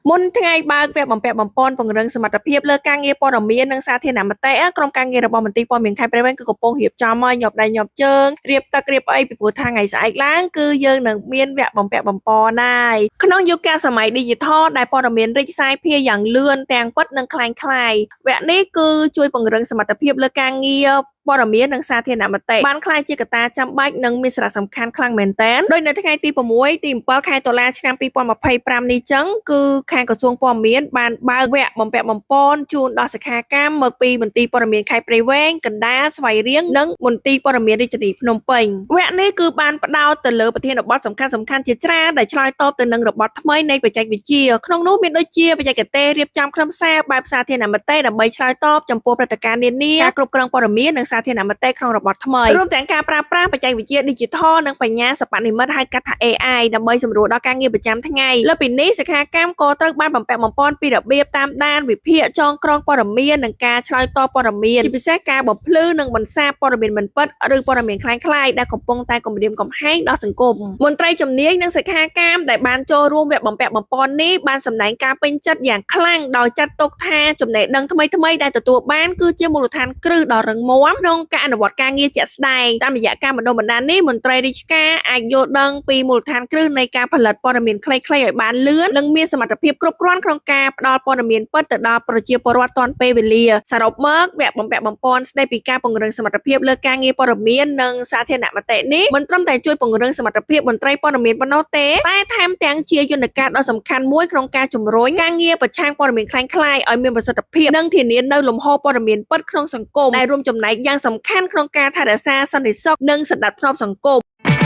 មុនថ្ងៃបើកវគ្គបំពាក់បំប៉នពង្រឹងសមត្ថភាពលើការងារព័ត៌មាននិងសាធារណមតិក្រុមការងាររបស់មន្ទីរព័ត៌មានខេត្តព្រៃវែងគឺកំពុងរៀបចំហើយញាប់ដៃញាប់ជើងរៀបទឹករៀបអីពីព្រោះថាថ្ងៃស្អែកឡើងគឺយើងនឹងមានវគ្គបំពាក់បំប៉នហើយក្នុងយុគសម័យ Digital ដែលព័ត៌មានរីកសាយភាយយ៉ាងលឿនទាំងពិតនិងក្លែងក្លាយវគ្គនេះគឺជួយពង្រឹងសមត្ថភាពលើការងារព័ត៌មាននិងសាធារណមតិបានក្លាយជាកត្តាចាំបាច់និងមានសារៈសំខាន់ខ្លាំងមែនទែនដោយនៅថ្ងៃទី6ទី7ខែតុលាឆ្នាំ2025នេះចឹងគឺខាងក្រសួងព័ត៌មានបានបើកវគ្គបំពាក់បំប៉នជូនដល់សិក្ខាកាមមកពីមន្ទីរព័ត៌មានខេត្តព្រៃវែងកណ្ដាលស្វាយរៀងនិងមន្ទីរព័ត៌មានរាជធានីភ្នំពេញវគ្គនេះគឺបានផ្ដោតទៅលើប្រធានបទសំខាន់ៗជាច្រើនដែលឆ្លើយតបទៅនឹងរបត់ថ្មីនៃបច្ចេកវិទ្យាក្នុងនោះមានដូចជាបច្ចេកទេសរៀបចំខ្លឹមសារបែបសាធារណមតិដើម្បីឆ្លើយតបចំពោះព្រឹត្តិការណ៍នានាការគ្រប់គ្រងព័ត៌មាននិងសាធារណមតិក្នុងរបត់ថ្មីរួមទាំងការប្រើប្រាស់បច្ចេកវិទ្យា Digital និងបញ្ញាសិប្បនិម្មិតហៅកាត់ថា AI ដើម្បីសម្រួលដល់ការងារប្រចាំថ្ងៃលើសពីនេះសិក្ខាកាមក៏ត្រូវបានបំពាក់បំប៉នពីរបៀបតាមដានវិភាគចងក្រងព័ត៌មាននិងការឆ្លើយតបព័ត៌មានជាពិសេសការបំភ្លឺនិងបន្សាបព័ត៌មានមិនពិតឬព័ត៌មានក្លែងក្លាយដែលកំពុងតែគំរាមកំហែងដល់សង្គមមន្ត្រីជំនាញនិងសិក្ខាកាមដែលបានចូលរួមវគ្គបំពាក់បំប៉ននេះបានសម្ដែងការពេញចិត្តយ៉ាងខ្លាំងដោយចាត់ទុកថាចំណេះដឹងថ្មីៗដែលទទួលបានគឺជាមូលដ្ឋានគ្រឹះដ៏រឹងមាំក្នុងការអនុវត្តការងារជាក់ស្ដែងតាមរយៈការបណ្ដុះបណ្ដាលនេះមន្ត្រីរាជការអាចយល់ដឹងពីមូលដ្ឋានគ្រឹះនៃការផលិតព័ត៌មានខ្លីៗឲ្យបានលឿននិងមានសមត្ថភាពគ្រប់គ្រាន់ក្នុងការផ្ដល់ព័ត៌មានពិតទៅដល់ប្រជាពលរដ្ឋទាន់ពេលវេលាសរុបមកវគ្គបំពាក់បំប៉នស្ដីពីការពង្រឹងសមត្ថភាពលើការងារព័ត៌មាននិងសាធារណមតិនេះមិនត្រឹមតែជួយពង្រឹងសមត្ថភាពមន្ត្រីព័ត៌មានប៉ុណ្ណោះទេតែថែមទាំងជាយន្តការដ៏សំខាន់មួយក្នុងការជំរុញការងារប្រឆាំងព័ត៌មានក្លែងក្លាយឲ្យមានប្រសិទ្ធភាពនិងធានានូវលំហព័ត៌មានពិតក្នុងសង្គមដែលរួមចំណែកយ៉ាងសំខាន់ក្នុងការថែរក្សាសន្តិសុខនិងសណ្ដាប់ធ្នាប់សង្គម។